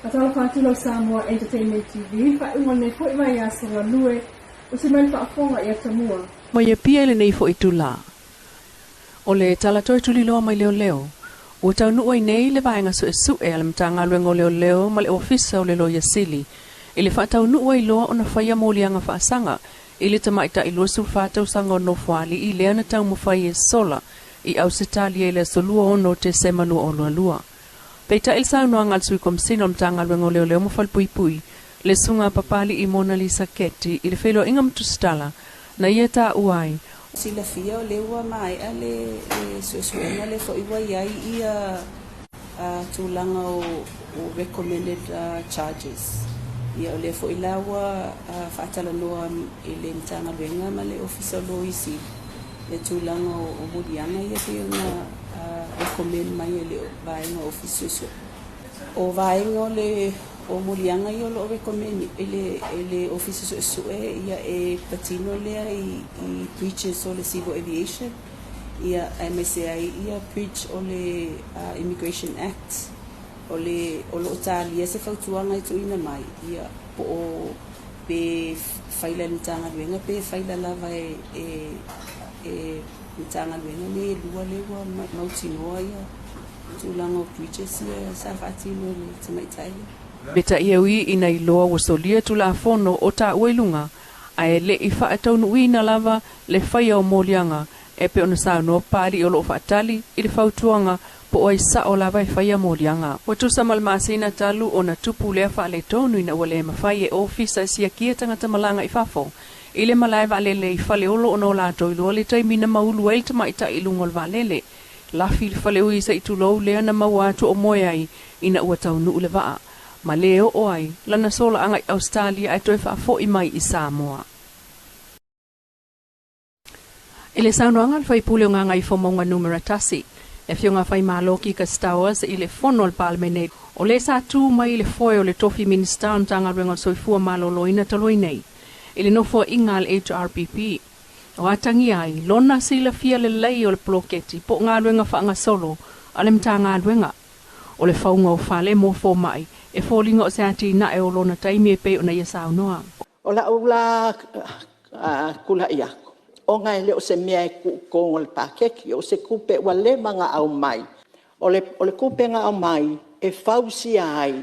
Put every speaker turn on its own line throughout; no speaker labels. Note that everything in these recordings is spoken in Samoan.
Faatalofa atu lau Samoa Entertainment TV i le faaiuga o lenei foi vaiaso galue o se mai le faafofoga i atamua.
Mai Apia i lenei foi itulā. O le tala toe tuliloa mai leoleo, ua taunuu ai nei le Vaega Suesue a le Matagaluega o Leoleo ma le Ofisa o le Loia Sili i le faataunuu ai loa ona faia moliaga faasaga i le tamaitai 24 tausaga o Nofoalii lea na taumafai e sola i Ausetalia i le aso 26 o Tesema 2022. Peitai i le saunoaga a le Sui Komesina o le Matagaluega o Leoleo ma Falepuipui, le Susuga Papali'i Monalisa Keti i le feiloaiga ma Tusitala na ia taua ai,
Silafia o lea ua maea le suesuega lea foi ua i ai ia tulaga o recommended charges. Ia o lea foi la ua faatalanoa i le Matagaluega ma le Ofisa o Loia Sili le tulaga o moliaga ia pei ona recommend mai e le vaega o Ofisa Suesue. O vaega o le o moliaga ia o lo o recommend e le Ofisa Suesue ia e patino lea i breaches o le Civil Aviation ia aemaise ai ia breach o le Immigration Act o le o lo o talia se fautuaga e tuuina mai ia po o pe faila e le Matagaluega pe faila lava e e Matagaluega nei e lua lea ua mautinoa ia tulaga o breaches ia sa faatino e le tamaitai lea.
Peitai e ui ina iloa ua solia Tulafono o taua i luga, ae le i faataunuuina lava le faia o moliaga e pei ona saunoa Papalii o lo o faatali i le fautuaga po o ai sao lava e faia moliaga. Ua tusa ma le masina talu ona tupu lea faaletonu ina ua le mafai e ofisa e siakia tagata malaga i fafo i le malae vaalele i Faleolo ona o latou iloa le taimi na maulu ai le tamaitai i luga o le vaalele. Lafi le faleui se i tulou lea na maua atu o moe ai ina ua taunuu le vaa ma le oo ai lana solaaga i Ausetalia ae toe faafoi mai i Samoa. I le saunoaga a le faipule o Gagaifomauga Numera 1, le Afioga Faimalo Kika Stowers i le Fono a le Palemene, o le sa tu mai i le foe o le tofi Minisita o le Matagaluega o le Soifua Maloloina talu ai nei i le nofoaiga a le HRPP, o atagia ai lona silafia lelei o le poloketi po o galuega faagasolo a le Matagaluega. O le fauga o fale mo fomai e foliga o se atinae o lona taimi e pei ona ia saunoa.
O lau la tulai atu, ona e le o se mea e tuu i totonu o le paketi, o se tupe ua leva ona aumai. O le tupe na aumai e fausia ai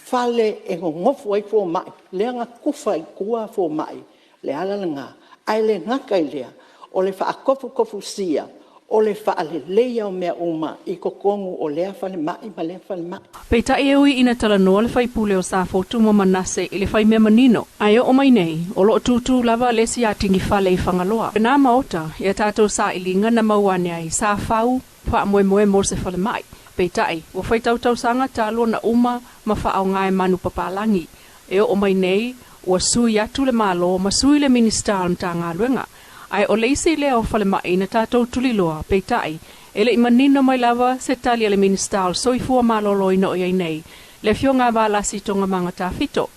fale e nonofo ai fomai, lea na tufa i tua fomai, o le ala lena. Ae le gata i lea, o le faatofutofusia o le faaleleia o mea uma i totonu o lea falemai ma lea falemai.
Peitai e ui ina talanoa le faipule o Safotu ma Manase i le faimea manino, ae oo mai nei, o lo o tūtū lava le isi atigi fale i Fagaloa. Lena maota i a tatou sailiga na maua ane ai, sa fau faamoemoe mo se falemai. Peitai, ua faitau tausaga talu ona uma ma faaaoga e manu papalagi. E oo mai nei, ua sui atu le Malo ma sui le Minisita o le Matagaluega. Ae o le isi lea o falemai na tatou tuliloa, peitai, e le i manino mai lava se tali a le Minisita o le Soifua Maloloina o i ai nei, le Afioga a Valasi Togamanga Tafito.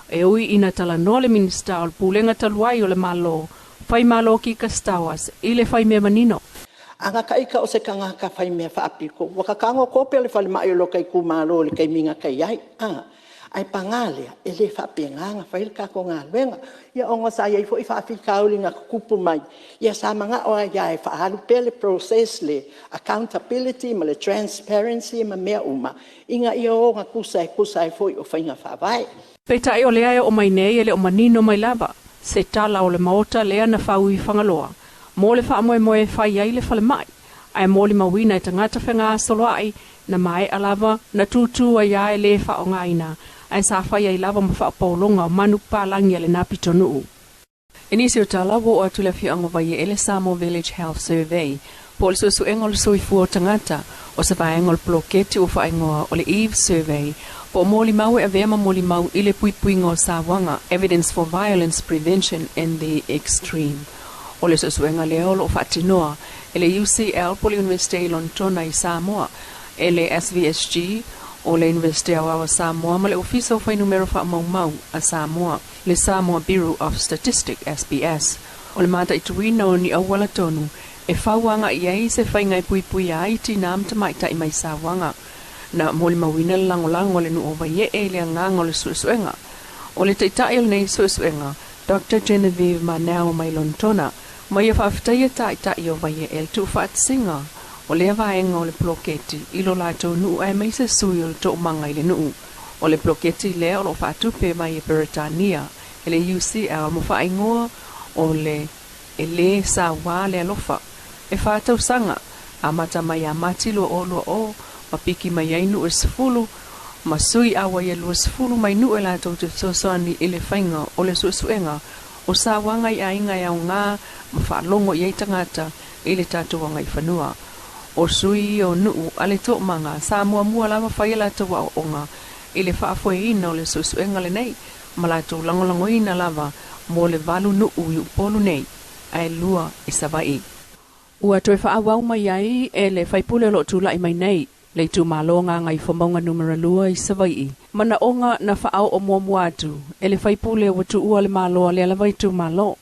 E ui ina talanoa le Minisita o le Pulega talu ai o le Malo, Faimalo Kika Stowers, i le faimea manino.
A na ita o se tagata faimea faapito, ua ta tago tope le falemai o lota itumalo i le taimi na ta i ai, Ae paga lea, e le faapena ona fai le tatou galuega. Ia ona sa i ai foi faafitauli na tutupu mai, ia sa manao ai lava e faaalu pea le process lea, accountability ma le transparency ma mea uma, ina ia ogatusa e tusa ai foi o faiga faavae.
Peitai o lea e oo mai nei e le o manino mai lava se tala o le maota lea na fau i Fagaloa mo le faamoemoe e fai ai le falemai, ae molimauina e tagata fegasoloai na maea lava na tūtū ai lava e le faaaogaina, ae sa fai ai lava ma faapaologa o manu papalagi a lena pitonuu. I nisi o tala, ua oo atu le afioaga o Vaieʻele Samoa Village Health Survey, po o le suesuega o le soifua o tagata, o se vaega o le poloketi ua faaigoa o le Eve Survey, po o molimau e avea ma molimau i le puipuiga o sauaga, Evidence for Violence Prevention in the Extreme. O le suesuega lea o lo o faatinoa e le UCL po o le Iunivesite i Lonetona i Samoa, e le SVSG, o le Iunivesite Aoao a Samoa ma le Ofisa o Fuainumera Faamaumau a Samoa, le Samoa Bureau of Statistics, SBS. O le mataituina o ni auala tonu e fau agai i ai se faiga e puipuia ai tinā ma tamaitai mai sauaga. Na molimauina le lagolago a le nuu o Vaiee i le agaga o le suesuega. O le taitai o lenei suesuega, Doctor Genevieve Manao mai Lonetona, ma ia faafetaia taitai o Vaiee i le tuufaatasiga o lea vaega o le poloketi i lo latou nuu aemaise sui o le toomaga i le nuu. O le poloketi lea o lo o faatupe mai e Peretania e le UCL ma faaigoa o le E Lē Sauā Le Alofa. E 4 tausaga, amata mai ia Mati 2020 ma piki mai ai nuu e 10 ma sui auai e 20 mai nuu e latou te fesoasoani i le faiga o le suesuega o sauaga i aiga e aogā ma faalogo i ai tagata i le tatou agaifanua. O sui o nuu a le toomaga sa muamua lava fai a latou aoaoga i le faafoeina o le suesuega lenei ma latou lagolagoina lava mo le valu nuu i Upolu nei ae 2 i Savaii. Ua toe faaauau mai ai e le faipule o loo tulai mai nei le itumalo Gagaifomauga Numera 2 i Savaii manaoga na faaoo muamua atu e le faipule ua tuua le malo a lea lava itumalo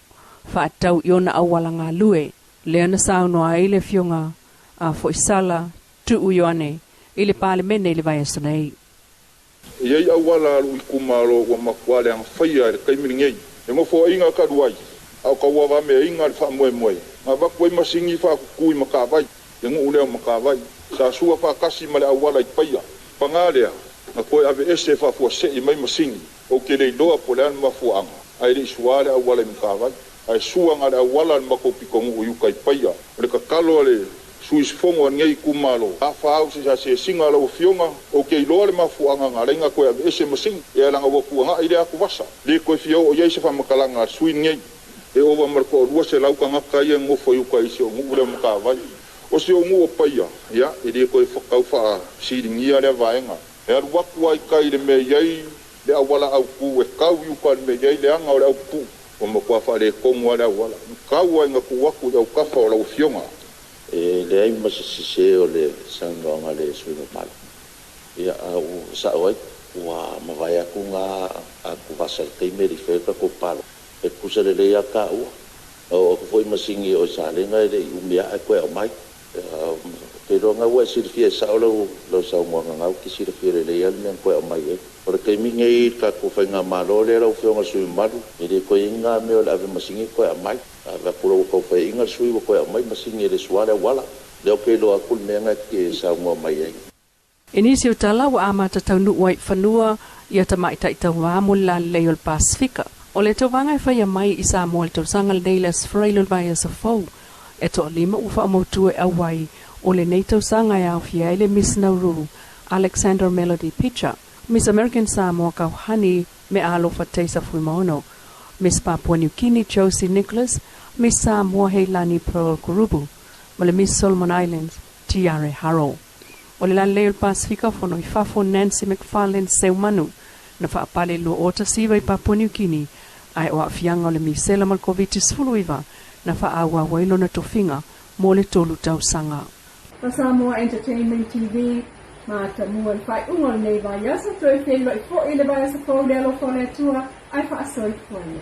faatatau i ona auala galue lea na saunoa ai le afioga a Foisala Tuu Ioane i le Palemene i le vaiaso nei.
E i ai auala a lou itumalo ua matua leaga faia i le taimi lenei. E nofoaiga talu ai, a o tauavameaina le faamoemoe, na avatu ai masini faatutui i Matavai, le nuu lea o Matavai. Sa sua faatasi ma le auala i Paia. Paga lea, na toe aveese e faafuasei mai masini, ou te le iloa po o le a le mafuaaga, ae le i sua le auala i Matavai. Ae sua na o le auala a le matou pitonuu i uta i Paia. O le tatalo a le sui usufono a lenei itumalo, a faaau se asiasiga a lau Afioga, ou te iloa le mafuaaga na ala ai ona toe aveese masini, ia leaga ua tuanai lea atuvasa. Le toe fia oo i ai se faamatalaga a le sui lenei. E ova ma le 200 tagata ia e nofo i uta i si ou nuu lea o Matavai. O si ou nuu o Paia, ia, e le toe tau faasiligia lea vaega. E alu atu lava i tai i le mea e i ai le auala autū e tau i uta i le mea e i ai le aga o le aupupuu, ua matua faaletonu lava le auala. Tau lava ina tuu atu i autafa o lau Afioga.
E leai ma se sese o le saunoaga a le sui usufono mamalu. Ia, a ua sao ai, ua mavae atu na atuvasa i le taimi e le i faia le tatou palota. E tutusa lelei lava taua. Na oo atu foi masini o i Salega e le i umi ae toe aumai. Ou te iloa na ua e silafia e sao lau saunoaga na ou te silafia lelei lava le mea na toe aumai ai. O le taimi lenei i le tatou faigamalo lea lau Afioga i le sui usufono mamalu, e le toe i ai ni na mea o le ave masini toe aumai. Ave atu loa ua tau faiaina le sui usufono ua toe aumai masini e le sua le auala. Lea ou te iloa atu le mea na e te saunoa mai ai.
I nisi o tala ua amata taunuu ai i fanua ia tamaitai tauā mo le lalelei o le Pasefika. O le tauvaga e faia mai i Samoa i le tausaga lenei i le Aso Faraile o le vaiaso fou, e toalima ua faamautu e auai o lenei tausaga e aofia ai le Miss Nauru Alexandra Melody Pitcher, Miss American Samoa Kauhani Meaalofa Taisa Fuimaono, Miss Papua New Guinea Josie Nicholas, Miss Samoa Heilani Pearl Kurubu, ma le Miss Solomon Islands Tiare Harrow. O le lalelei o le Pasefika fono i fafo Nancy McFarlane Seumanu na faapale 2019 i Papua New Guinea ae o aafiaga o le misela ma le Koviti-19 na faaauau ai lona tofiga mo le 3 tausaga.
Ma Samoa Entertainment TV, ma tamua le faaiuga o lenei vaiaso, toe feiloai foi i le vaiaso fou i le alofa o le Atua, ae faasoifua ia.